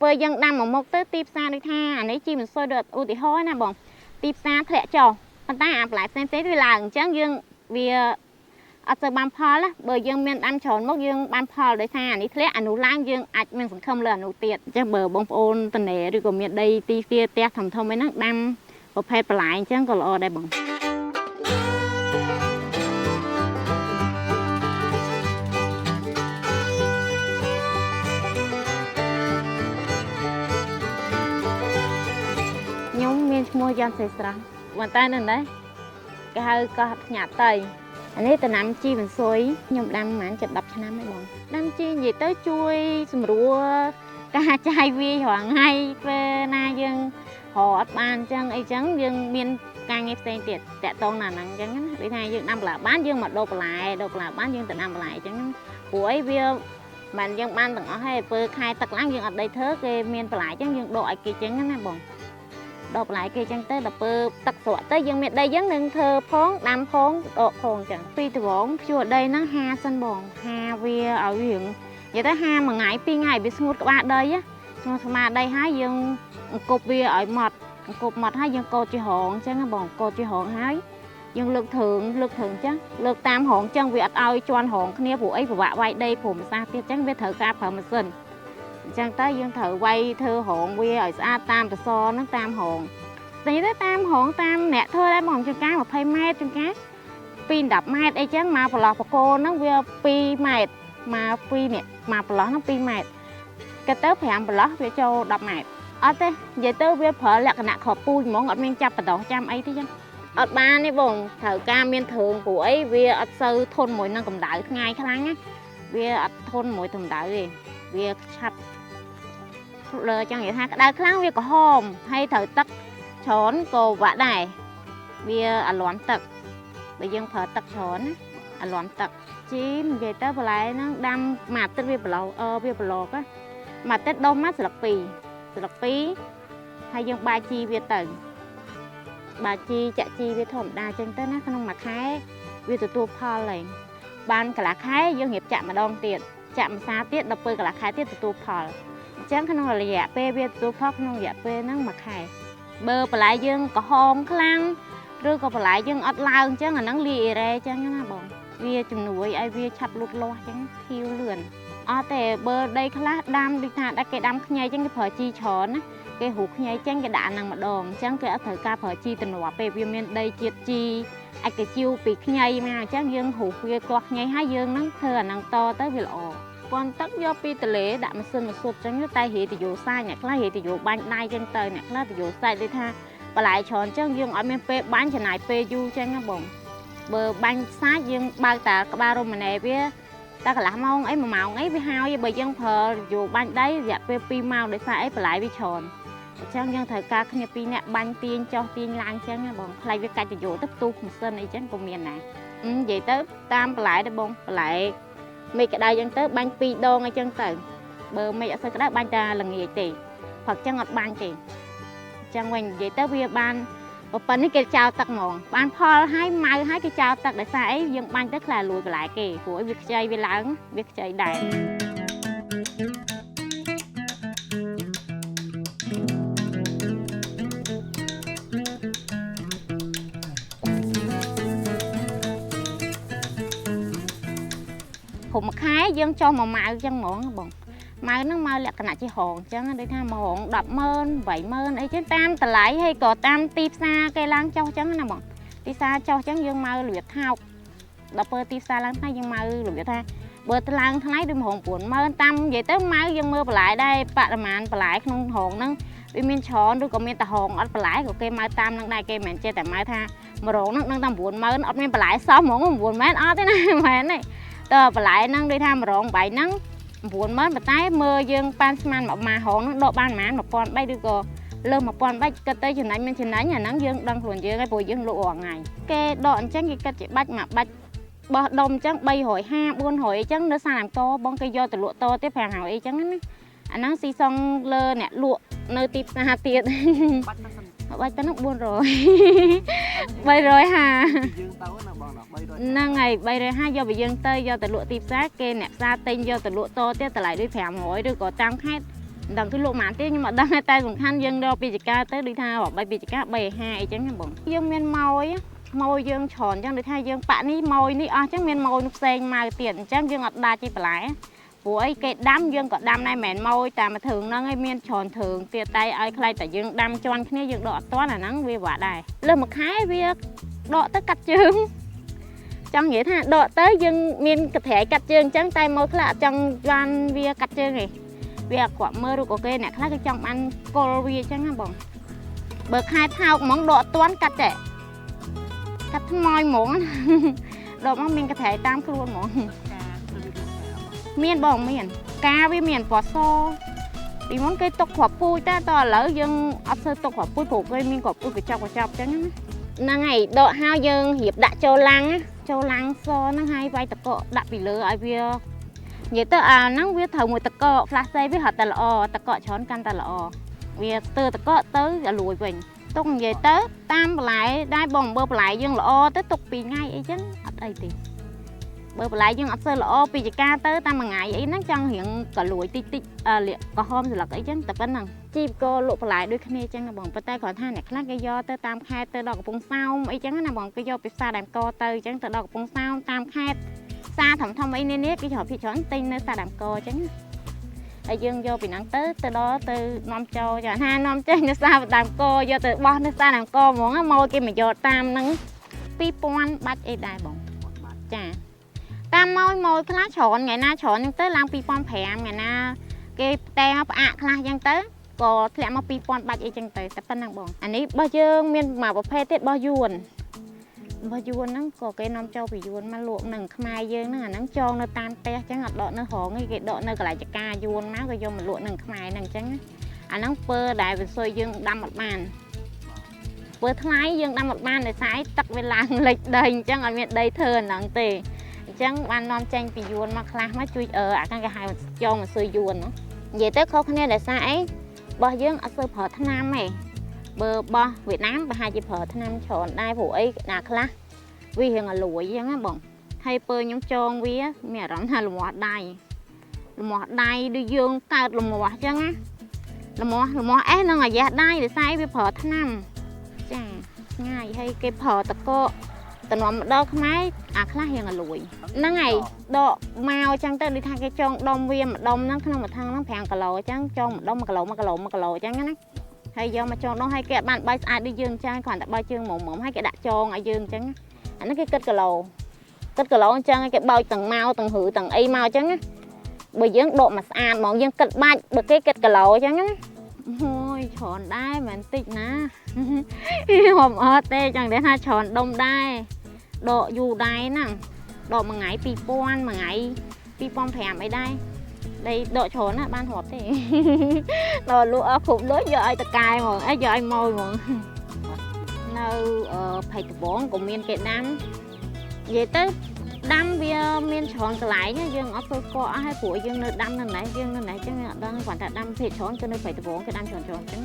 ពេលយើងដាំមកមុខទៅទីផ្សារដូចថាអានេះជីមិនសូវដូចឧទាហរណ៍ណាបងទីផ្សារធ្លាក់ចុះប៉ុន្តែអាបន្លែផ្សេងៗវាឡើងអញ្ចឹងយើងវាអត់សូវបានផលណាបើយើងមានដាំច្រើនមកយើងបានផលដោយសារអានេះធ្លាក់អានោះឡើងយើងអាចមានសង្ឃឹមលើអានោះទៀតអញ្ចឹងបើបងប្អូនតនេឬក៏មានដីទីផ្ទះធំធំអីហ្នឹងដាំប្រភេទបន្លែអញ្ចឹងក៏ល្អដែរបងខ្ញុំមានឈ្មោះយ៉ាន់សេស្រស់ប៉ុន្តែនៅនេះគេហៅកោះផ្ញើតៃអានេះដំណាំជីវ៉ាន់ស៊ុយខ្ញុំដាំប្រហែលជិត10ឆ្នាំហើយបងដាំជីនិយាយទៅជួយសម្រួលការចាយវាយរាល់ថ្ងៃពេលណាយើងរកអត់បានអញ្ចឹងអីចឹងយើងមានការងារផ្សេងទៀតតាក់ទងណាហ្នឹងអញ្ចឹងណាដូចថាយើងដាំបន្លែបានយើងមកដូរបន្លែដូរបន្លែបានយើងទៅដាំបន្លែអញ្ចឹងព្រោះអីវាមិនយើងបានទាំងអស់ហើយពេលខែទឹកឡើងយើងអត់ដីធ្វើគេមានបន្លែអញ្ចឹងយើងដកឲ្យគេអញ្ចឹងណាបងដកបន្លែគេអញ្ចឹងទៅដល់ពេលទឹកស្រកទៅយើងមានដីយើងនឹងធ្វើផងដាំផងដកផងអញ្ចឹងពីដំបូងភ្ជួរដីហ្នឹងហាសិនបងហាវាឲ្យវានិយាយទៅហាមួយថ្ងៃពីរថ្ងៃវាស្ងួតក្បាលដីស្ងួតក្បាលដីហើយយើងអង្គប់វាឲ្យម៉ត់អង្គប់ម៉ត់ហើយយើងកោតជារងអញ្ចឹងបងកោតជារងហើយយើងលើកធើងលើកធើងអញ្ចឹងលើកតាមរងអញ្ចឹងវាអត់ឲ្យជន់រងគ្នាព្រោះអីពិបាកវាយដីព្រោះម្សាសទៀតអញ្ចឹងវាត្រូវការប្រើម៉ាស៊ីនអញ្ចឹងទៅយើងត្រូវវាយធ្វើរងវាឲ្យស្អាតតាមតសហ្នឹងតាមរងតែទៅតាមរងតាមអ្នកធ្វើដែរបងចង្ការ20ម៉ែត្រចង្ការ2 10ម៉ែត្រអីចឹងមកប្រឡោះបកគោហ្នឹងវា2ម៉ែត្រមក2នេះមកប្រឡោះហ្នឹង2ម៉ែត្រគេទៅ5ប្រឡោះវាចូល10ម៉ែត្រអត់ទេនិយាយទៅវាប្រើលក្ខណៈគ្រាប់ពូជហ្មងអត់មានចាប់បដោះចាំអីទេចឹងអត់បានទេបងត្រូវការមានធើងព្រោះអីវាអត់សូវធន់មួយនឹងកម្ដៅថ្ងៃខ្លាំងណាវាអត់ធន់មួយកម្ដៅទេវាឆាប់លើចង់និយាយថាក្តៅខ្លាំងវាក្រហមហើយត្រូវទឹកច្រើនក៏វាក់ដែរវាអាលាន់ទឹកបើយើងប្រើទឹកច្រើនណាអាលាន់ទឹកជីនិយាយទៅបន្លែហ្នឹងដាំមួយអាទិត្យវាប្រឡោវាប្រឡកណាមួយអាទិត្យដុំមកស្លឹក2ស្លឹក2ហើយយើងបាយជីវាទៅបាយជីចាក់ជីវាធម្មតាអញ្ចឹងទៅណាក្នុងមួយខែវាទទួលផលហើយបានកន្លះខែយើងរៀបចាក់ម្ដងទៀតចាក់ម្សាទៀតដល់ពេលកន្លះខែទៀតទទួលផលអញ្ចឹងក្នុងរយៈពេលវាទទួលផលក្នុងរយៈពេលហ្នឹងមួយខែបើបន្លែយើងក្រហមខ្លាំងឬក៏បន្លែយើងអត់ឡើងអញ្ចឹងអាហ្នឹងលាយអេរ៉េអញ្ចឹងណាបងវាជំនួយឲ្យវាឆាប់លូតលាស់អញ្ចឹងខៀវលឿនអត់ទេបើដីខ្លះដាំដូចថាដាក់គេដាំខ្ញីអញ្ចឹងគេប្រើជីច្រើនណាគេរូខ្ញីអញ្ចឹងគេដាក់អាហ្នឹងម្ដងអញ្ចឹងគេអត់ត្រូវការប្រើជីទំនាប់ទេវាមានដីជាតិជីអាចគេជីវពីខ្ញីមកអញ្ចឹងយើងរូវាទាស់ខ្ញីហើយយើងហ្នឹងធ្វើអាហ្នឹងតទៅវាល្អពន់ទឹកយកពីទលេដាក់ម៉ាស៊ីនមកស៊ុតអញ្ចឹងតែហេតយោសាយអ្នកខ្លះហេតយោបាញ់ដៃអញ្ចឹងទៅអ្នកខ្លះតយោសាយដូចថាបន្លែច្រើនអញ្ចឹងយើងអត់មានពេលបាញ់ចំណាយពេលយូរអញ្ចឹងណាបងបើបាញ់សាច់យើងបើកតាក្បាលរ៉ូម៉ាណេវាតែកន្លះម៉ោងអី1ម៉ោងអីវាហើយបើយើងប្រើយោបាញ់ដៃរយៈពេល2ម៉ោងដោយសារអីបន្លែវាច្រើនអញ្ចឹងយើងត្រូវការគ្នា2នាក់បាញ់ទាញចុះទាញឡើងអញ្ចឹងណាបងខ្លាចវាកាច់ទៅយោទៅផ្ទុះម៉ាស៊ីនអីចឹងក៏មានដែរនិយាយទៅតាមបន្លែដែរបងបន្លែមេឃក្តៅអញ្ចឹងទៅបាញ់2ដងអីចឹងទៅបើមេឃអត់សូវក្តៅបាញ់តែល្ងាចទេព្រឹកចឹងអត់បាញ់ទេអញ្ចឹងវិញនិយាយទៅវាបានប៉ុណ្នេះគេចោលទឹកហ្មងបានផលហើយម៉ៅហើយគេចោលទឹកដោយសារអីយើងបាញ់ទៅខ្លាចលួចបន្លែគេព្រោះអីវាខ្ចីវាឡើងវាខ្ចីដែរព្រោះមួយខែយើងចុះមកម៉ៅចឹងហ្មងបងម៉ៅហ្នឹងម៉ៅលក្ខណៈជារងអញ្ចឹងដូចថាមួយរង100000 80000អីចឹងតាមតម្លៃហើយក៏តាមទីផ្សារគេឡើងចុះចឹងណាបងទីផ្សារចុះចឹងយើងម៉ៅរបៀបថោកដល់ពេលទីផ្សារឡើងថ្លៃយើងម៉ៅរបៀបថាបើទៅឡើងថ្លៃដូចមួយរង90000តាមនិយាយទៅម៉ៅយើងមើលបន្លែដែរបរិមាណបន្លែក្នុងរងហ្នឹងវាមានច្រើនឬក៏មានតែរងអត់បន្លែក៏គេម៉ៅតាមហ្នឹងដែរគេមិនមែនចេះតែម៉ៅថាមួយរងហ្នឹងដឹងតែ90000អត់មានបន្លែសោះហ្មង90000អត់ទេណាមែនទេតើបន្លែហ្នឹងដូចថាមួយរងបាយហ្នឹង90000ប៉ុន្តែមើលយើងប៉ាន់ស្មានមកម៉ារងហ្នឹងដកបានប្រហែល1300ឬក៏លើស1300គិតទៅចំណេញមិនចំណេញអាហ្នឹងយើងដឹងខ្លួនយើងហើយព្រោះយើងលក់រាល់ថ្ងៃគេដកអញ្ចឹងគេគិតជាបាច់មកបាច់បោះដុំអញ្ចឹង350 400អញ្ចឹងនៅសាលាមកបងគេយកទៅលក់តទៀត500អីចឹងណាអាហ្នឹងស៊ីសងលើអ្នកលក់នៅទីផ្សារទៀតបាច់ប៉ុណ្ណឹង400 350យើងទៅណាបងដល់300 ហ្នឹងហើយ350យកពីយើងទៅយកទៅលក់ទីផ្សារគេអ្នកផ្សារទិញយកទៅលក់តទៀតតម្លៃដូច500ឬក៏តាមខេត្ត មិនដឹងគឺលក់ប៉ុន្មានទេខ្ញុំអត់ដឹងទេតែសំខាន់យើងរកពីចកាទៅដូចថា3ពីចកា3.50អីចឹងណាបងយើងមានម៉ោយម៉ោយយើងច្រើនចឹងដូចថាយើងប៉ាក់នេះម៉ោយនេះអស់ចឹងមានម៉ោយនោះផ្សេងម៉ៅទៀតអញ្ចឹងយើងអត់ដាច់ទេបន្លែព្រោះអីគេដាំយើងក៏ដាំដែរមិនមែនម៉ោយតែមួយធើងហ្នឹងឯងមានច្រើនធើងទៀតតែឲ្យខ្លាចតែយើងដាំជន់គ្នាយើងដកអត់ទាន់អាហ្នឹងវាពិបាកដែរលើសមួយខែវាដកទៅកាត់ជើងចង់និយាយថាដកទៅយើងមានកត្រៃកាត់ជើងអញ្ចឹងតែម៉ោយខ្លះអត់ចង់បានវាកាត់ជើងទេវាអាក្រក់មើលឬក៏គេអ្នកខ្លះគេចង់បានកុលវាអញ្ចឹងណាបងបើខែថោកហ្មងដកអត់ទាន់កាត់ចេះកាត់ថ្មយហ្មងណាដកមកមានកត្រៃតាមខ្លួនហ្មង ការទៅវាមានការ មានបងមានការវាមានពណ៌សពីមុនគេទុកគ្រាប់ពូជតែតឥឡូវយើងអត់សូវទុកគ្រាប់ពូជព្រោះគេមានគ្រាប់ពូជកញ្ចប់កញ្ចប់អញ្ចឹងណាហ្នឹងហើយដកហើយយើងរៀបដាក់ចូលឡាំងណាចូលឡាំងសហ្នឹងហើយវាយតកកដាក់ពីលើឲ្យវានិយាយទៅអាហ្នឹងវាត្រូវមួយតកកផ្លាស់សេវារត់តែល្អតកកច្រើនកាន់តែល្អវាស្ទើរតកកទៅឲ្យលួយវិញទុកនិយាយទៅតាមបន្លែដែរបងបើបន្លែយើងល្អទៅទុក2ថ្ងៃអីចឹងអត់អីទេបើបន្លែយើងអត់សូវល្អពីចការទៅតាមមួយថ្ងៃអីហ្នឹងចង់រៀងកលួយតិចតិចអឺលាកក្រហមស្លឹកអីចឹងតែប៉ុណ្្នឹងជីវក៏លក់បន្លែដូចគ្នាចឹងណាបងប៉ុន្តែគ្រាន់ថាអ្នកខ្លះគេយកទៅតាមខេត្តទៅដល់កំពង់សោមអីចឹងណាបងគេយកពីផ្សារដើមកទៅចឹងទៅដល់កំពង់សោមតាមខេត្តផ្សារធំធំអីនេះគេច្រើនភាគច្រើនទិញនៅផ្សារដើមកចឹងណាហើយយើងយកពីហ្នឹងទៅទៅដល់ទៅនាំចូលចាថានាំចេញនៅផ្សារដើមកយកទៅបោះនៅផ្សារដើមកហ្មងមកគេមកយកតាមហ្នឹង2000បាច់អីដែរបង បាត់ ចាតាមម៉ោយម៉ោយខ្លះច្រើនថ្ងៃណាច្រើនហ្នឹងទៅឡើង2500ថ្ងៃណាគេផ្តែមកផ្អាកខ្លះអញ្ចឹងទៅក៏ធ្លាក់មក2000បាច់អីចឹងទៅតែប៉ុណ្្នឹងបងអានេះរបស់យើងមានមួយប្រភេទទៀតរបស់យួនរបស់យួនហ្នឹងក៏គេនាំចូលពីយួនមកលក់នឹងខ្មែរយើងហ្នឹងអាហ្នឹងចងនៅតាមផ្ទះអញ្ចឹងអត់ដកនៅរោងទេគេដកនៅកន្លែងចការយួនមកគេយកមកលក់នឹងខ្មែរហ្នឹងអញ្ចឹងណាអាហ្នឹងពើដែលវាសុយយើងដាំអត់បានពើថ្លៃយើងដាំអត់បានដោយសារអីទឹកវាឡើងលិចដីអញ្ចឹងអត់មានដីធ្វើអាហ្នឹងទេអញ្ចឹងបាននាំចេញពីយួនមកខ្លះមកជួយអឺអាខាងគេហៅចងមកស៊ុយយួនណានិយាយទៅខុសគ្នាដោយសារអីរបស់យើងអត់សូវប្រើថ្នាំទេបើរបស់វៀតណាមប្រហែលជាប្រើថ្នាំច្រើនដែរព្រោះអីណាខ្លះវារៀងអាលួយអញ្ចឹងណាបងហើយពើខ្ញុំចងវាមានអារម្មណ៍ថាលមាស់ដៃលមាស់ដៃដូចយើងកើតលមាស់អញ្ចឹងណាលមាស់លមាស់អេសនឹងអាយ៉ាស់ដៃដោយសារអីវាប្រើថ្នាំចាងាយហើយគេប្រើតកកតំណមកដល់ខ្មែរអាខ្លះរៀងអាលួយ ហ្នឹងហើយដកមកអញ្ចឹងទៅដូចថាគេចងដុំវាម្ដុំហ្នឹងក្នុងមួយថងហ្នឹង5គីឡូអញ្ចឹងចងម្ដុំ1គីឡូ1គីឡូ1គីឡូអញ្ចឹងណាហើយយកមកចងដុំហើយគេអត់បានបាយស្អាតដូចយើងអញ្ចឹងគ្រាន់តែបាយជើងមុំមុំហើយគេដាក់ចងឲ្យយើងអញ្ចឹងណាអាហ្នឹងគេគិតគីឡូគិតគីឡូអញ្ចឹងហើយគេបោចទាំងមកទាំងឬទាំងអីមកអញ្ចឹងណាបើយើងដកមកស្អាតហ្មងយើងគិតបាច់បើគេគិតគីឡូអញ្ចឹងណាអូយច្រើនដែរមិនតិចណា ហមអត់ទេចង់និយាយថាច្រើនដុំដែរដកយូរដែរហ្នឹង ដកមួយថ្ងៃ2000មួយថ្ងៃ2500អីដែរដីដកច្រើនណាស់បានរាប់ទេ ដល់លក់អស់គ្រប់លុយយកឲ្យតកែហ្មងអីយកឲ្យម៉ួយហ្មងនៅអឺផៃដបងក៏មានគេដាំនិយាយទៅដាំវាមានច្រើនកន្លែងណាយើងអត់សូវស្គាល់អស់ហើយព្រោះយើងនៅដាំនៅណេះយើងនៅណេះចឹងយើងអត់ដឹងគ្រាន់តែដាំភាគច្រើនគឺនៅផៃដបងគេដាំច្រើនច្រើនចឹង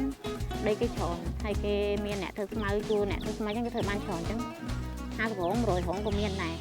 ដីគេច្រើនហើយគេមានអ្នកធ្វើស្មៅជួអ្នកធ្វើស្មៅចឹងគេធ្វើបានច្រើនចឹង50រង100រងក៏មានដែរ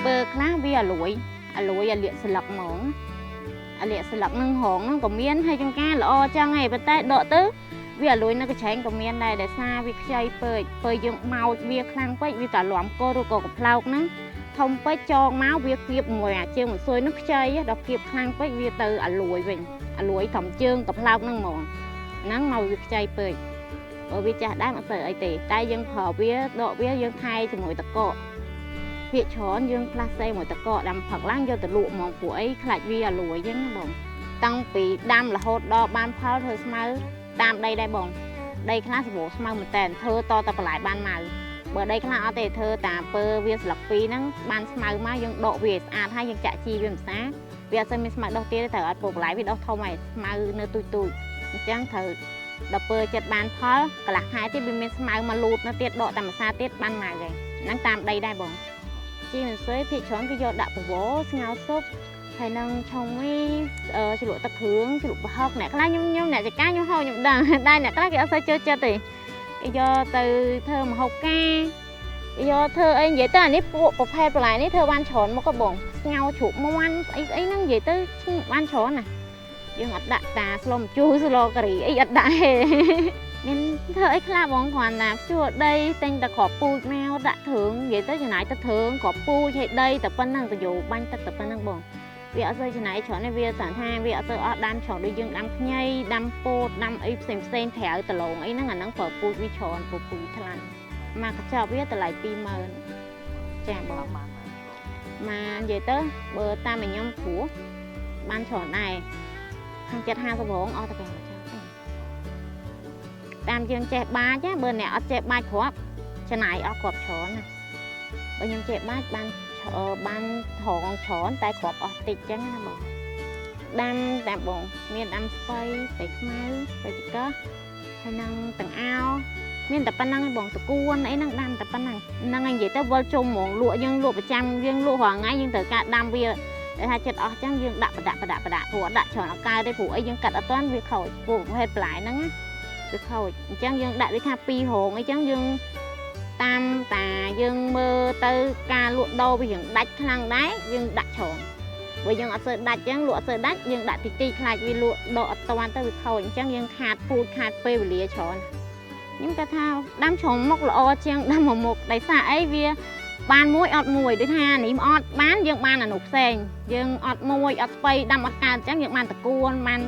បើខ្លះវាអាលួយអាលួយអាលាកស្លឹកហ្មងអាលាកស្លឹកនឹងរងហ្នឹងក៏មានហើយចង្ការល្អចឹងឯងប៉ុន្តែដកទៅវាអាលួយនៅកញ្ឆែងក៏មានដែរដោយសារវាខ្ចីពេកពេលយើងបោចវាខ្លាំងពេកវាតែលាំកឬក៏កំប្លោកហ្នឹងធំពេកចងមកវាគៀបមួយអាជើងម្សួយហ្នឹងខ្ចីដល់គៀបខ្លាំងពេកវាទៅអាលួយវិញអាលួយត្រឹមជើងកំប្លោកហ្នឹងហ្មងហ្នឹងមកវាខ្ចីពេកបើវាចាស់ដែរមិនសូវអីទេតែយើងប្រើវាដកវាយើងថែជាមួយតកក ភាគច្រើនយើងផ្លាស់សេមួយតកកដាំផឹកឡើងយកទៅលក់ហ្មងព្រោះអីខ្លាចវាអាលួយចឹងណាបងតាំងពីដាំរហូតដល់បានផលធ្វើស្មៅតាមដីដែរបងដីខ្លះសម្បូរស្មៅមែនតើធ្វើតតែបន្លែបានម៉ៅបើដីខ្លះអត់ទេធ្វើតាពើវាស្លឹកពីរហ្នឹងបានស្មៅមកយើងដកវាឲ្យស្អាតហើយយើងចាក់ជីវាម្សាវាអត់សូវមានស្មៅដុះទៀតទេត្រូវអត់ព្រោះបន្លែវាដុះធំហើយស្មៅនៅទូចទូចអញ្ចឹងត្រូវដល់ពើចិត្តបានផលកន្លះខែទៀតវាមានស្មៅមកលូតនៅទៀតដកតែម្សាទៀតបានម៉ៅហើយហ្នឹងតាមដីដែរបង ជីមិនស៊ុយភាគច្រើនគឺយកដាក់ពវស្ងោរស៊ុបហើយនឹងឆុងមីជ្រលក់ទឹកគ្រឿងជ្រលក់ប្រហុកអ្នកខ្លះខ្ញុំអ្នកចកាខ្ញុំហូបខ្ញុំដឹងតែអ្នកខ្លះគេអត់សូវចូលចិត្តទេគេយកទៅធ្វើម្ហូបការគេយកធ្វើអីនិយាយទៅអានេះពួកប្រភេទបន្លែនេះធ្វើបានច្រើនមកក៏បងស្ងោរជ្រូកមាន់ស្អីស្អីហ្នឹងនិយាយទៅបានច្រើនណាយើងអត់ដាក់តាស្លម្ជូរស្លការីអីអត់ដាក់ទេមានធ្វើអីខ្លះបងគ្រាន់តែជួដីទិញតែគ្រាប់ពូជមកដាក់គ្រឿងនិយាយទៅចំណាយទៅគ្រឿងគ្រាប់ពូជហើយដីតែប៉ុណ្្នឹងទៅយោបាញ់ទឹកតែប៉ុណ្្នឹងបងវាអត់សូវចំណាយច្រើនទេវាស្អាតថាវាអត់សូវអស់ដាំច្រើនដូចយើងដាំខ្ញីដាំពោតដាំអីផ្សេងផ្សេងក្រៅដលងអីហ្នឹងអាហ្នឹងប្រើពូជវាច្រើនពូជថ្លៃមកកញ្ចប់វាតម្លៃ20000ចាបងមកនិយាយទៅបើតាមខ្ញុំព្រោះបានច្រើនដែរខាងចិត្ត50រងអស់តែ5កញ្ចប់ទេតាមយើងចេះបាចណាបើអ្នកអត់ចេះបាចគ្រាប់ចំណាយអស់គ្រាប់ច្រើនណាបើខ្ញុំចេះបាចបានថងច្រើនតែគ្រាប់អស់តិចចឹងណាបងដាំតែបងមានដាំស្ពៃស្ពៃខ្មៅស្ពៃចកោះហើយនឹងទាំងអោមានតែប៉ុណ្្នឹងឯងបងតកួនអីហ្នឹងដាំតែប៉ុណ្្នឹងហ្នឹងឯងនិយាយទៅវិលជុំហ្មងលក់យើងលក់ប្រចាំយើងលក់រាល់ថ្ងៃយើងត្រូវការដាំវាតែថាចិត្តអស់ចឹងយើងដាក់ប្រដាក់ប្រដាក់ប្រដាក់ព្រោះដាក់ច្រើនអត់កើតទេព្រោះអីយើងកាត់អត់ទាន់វាខូចពួកប្រភេទបន្លែហ្នឹងវាខូចអញ្ចឹងយើងដាក់វាថា2រងអីចឹងយើងតាមតាយើងមើលទៅការលក់ដូរវារៀងដាច់ខ្លាំងដែរយើងដាក់ច្រើនបើយើងអត់សូវដាច់ចឹងលក់អត់សូវដាច់យើងដាក់តិចតិចខ្លាចវាលក់ដកអត់ទាន់ទៅវាខូចអញ្ចឹងយើងខាតពូជខាតពេលវេលាច្រើនខ្ញុំគាត់ថាដាំច្រើនមុខល្អជាងដាំមួយមុខដោយសារអីវាបានមួយអត់មួយដូចថានេះអត់បានយើងបានអានោះផ្សេងយើងអត់មួយអត់ស្ពៃដាំអត់កើតអញ្ចឹងយើងបានតកួនបាន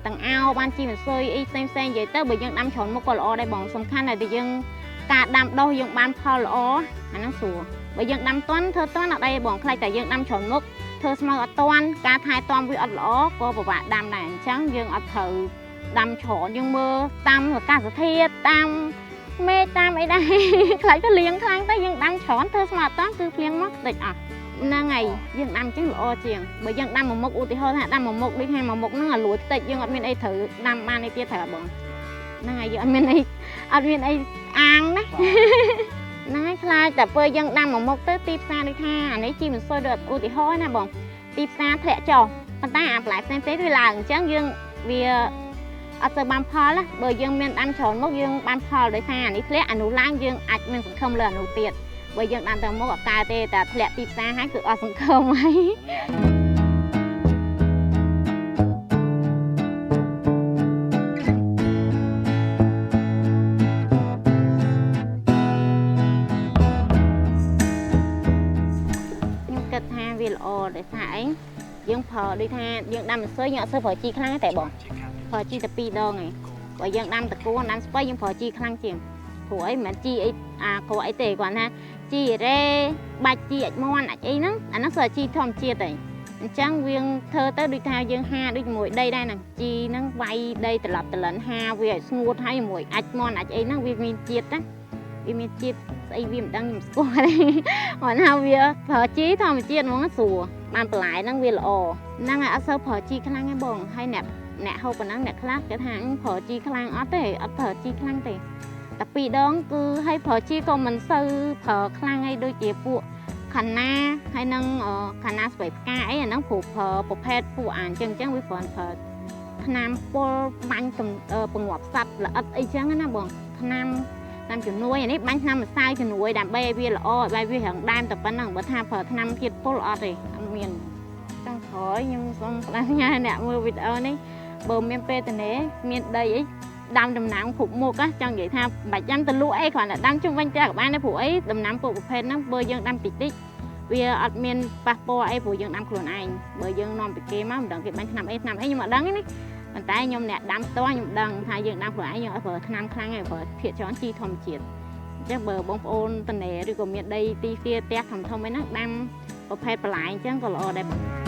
ទាំងអោបានជីម្សុយអីផ្សេងផ្សេងនិយាយទៅបើយើងដាំច្រើនមុខក៏ល្អដែរបងសំខាន់តែយើងការដាំដុះយើងបានផលល្អអាហ្នឹងស្រួលបើយើងដាំទាន់ធ្វើទាន់អត់អីបងខ្លាចតែយើងដាំច្រើនមុខធ្វើស្មៅអត់ទាន់ការថែទាំវាអត់ល្អក៏ពិបាកដាំដែរអញ្ចឹងយើងអត់ត្រូវដាំច្រើនយើងមើលតាមអាកាសធាតុតាមមេឃតាមអីដែរខ្លាចទៅលៀងខ្លាំងទៅយើងដាំច្រើនធ្វើស្មៅអត់ទាន់គឺភ្លៀងមកតិចអស់ហ្នឹងហើយយើងដាំអញ្ចឹងល្អជាងបើយើងដាំមួយមុខឧទាហរណ៍ថាដាំមួយមុខដូចថាមួយមុខហ្នឹងអាលួចតិចយើងអត់មានអីត្រូវដាំបានអីទៀតត្រូវបងហ្នឹងហើយយើងអត់មានអីអត់មានអីអាងណាហ្នឹងហើយខ្លាចតែពេលយើងដាំមួយមុខទៅទីផ្សារដូចថាអានេះជីមិនសូវដូចឧទាហរណ៍ណាបងទីផ្សារធ្លាក់ចុះប៉ុន្តែអាបន្លែផ្សេងៗវាឡើងអញ្ចឹងយើងវាអត់សូវបានផលណាបើយើងមានដាំច្រើនមុខយើងបានផលដោយសារអានេះធ្លាក់អានោះឡើងយើងអាចមានសង្ឃឹមលើអានោះទៀតបើយើងដាំតែមុខអត់កើតទេតែធ្លាក់ទីផ្សារហើយគឺអស់សង្ឃឹមហើយខ្ញុំគិតថាវាល្អដោយសារអីយើងប្រើដូចថាយើងដាំម្សៅយើងអត់សូវប្រើជីខ្លាំងទេបងប្រើជីតែ2ដងឯងបើយើងដាំតកួនដាំស្ពៃយើងប្រើជីខ្លាំងជាងព្រោះអីមិនមែនជីអីអាក្រក់អីទេគ្រាន់ថាជីរ៉េបាច់ជីអាចមន់អាចអីហ្នឹងអាហ្នឹងសុទ្ធតែជីធម្មជាតិឯងអញ្ចឹងវាធ្វើទៅដូចថាយើងហាដូចជាមួយដីដែរហ្នឹងជីហ្នឹងវាយដីត្រឡប់ត្រលិនហាវាឲ្យស្ងួតហើយជាមួយអាចមន់អាចអីហ្នឹងវាមានជាតិណាវាមានជាតិស្អីវាមិនដឹងខ្ញុំស្គាល់ទេគ្រាន់ថាវាប្រើជីធម្មជាតិហ្មងស្រួលបានបន្លែហ្នឹងវាល្អហ្នឹងហើយអត់សូវប្រើជីខ្លាំងទេបងហើយអ្នកហូបប៉ុណ្ណឹងអ្នកខ្លះគេថាប្រើជីខ្លាំងអត់ទេអត់ប្រើជីខ្លាំងទេតែ2ដងគឺឲ្យប្រើជីក៏មិនសូវប្រើខ្លាំងអីដូចជាពួកខាណាហើយនឹងខាណាស្ពៃផ្កាអីអាហ្នឹងព្រោះប្រើប្រភេទពួកអាអញ្ចឹងវាគ្រាន់ប្រើថ្នាំពុលបាញ់ពងាប់សត្វល្អិតអីចឹងណាបងថ្នាំតាមជំនួយអានេះបាញ់ថ្នាំម្សៅជំនួយដើម្បីឲ្យវាល្អឲ្យវារឹងដើមតែប៉ុណ្្នឹងបើថាប្រើថ្នាំជាតិពុលអត់ទេអត់មានចុងក្រោយខ្ញុំសូមផ្ដាំញ៉ាអ្នកមើលវីដេអូនេះបើមានពេលតនេមានដីអីដាំដំណាំគ្រប់មុខណាចង់និយាយថាមិនបាច់ចាំទៅលក់អីគ្រាន់តែដាំជុំវិញផ្ទះក៏បានដែរព្រោះអីដំណាំពួកប្រភេទហ្នឹងបើយើងដាំតិចតិចវាអត់មានប៉ះពាល់អីព្រោះយើងដាំខ្លួនឯងបើយើងនាំពីគេមកមិនដឹងគេបាញ់ថ្នាំអីថ្នាំអីខ្ញុំអត់ដឹងទេណាប៉ុន្តែខ្ញុំអ្នកដាំផ្ទាល់ខ្ញុំដឹងថាយើងដាំខ្លួនឯងយើងអត់ប្រើថ្នាំខ្លាំងទេប្រើភាគច្រើនជីធម្មជាតិអញ្ចឹងបើបងប្អូនតនេឬក៏មានដីទីផ្ទះធំធំអីហ្នឹងដាំប្រភេទបន្លែអញ្ចឹងក៏ល្អដែរបង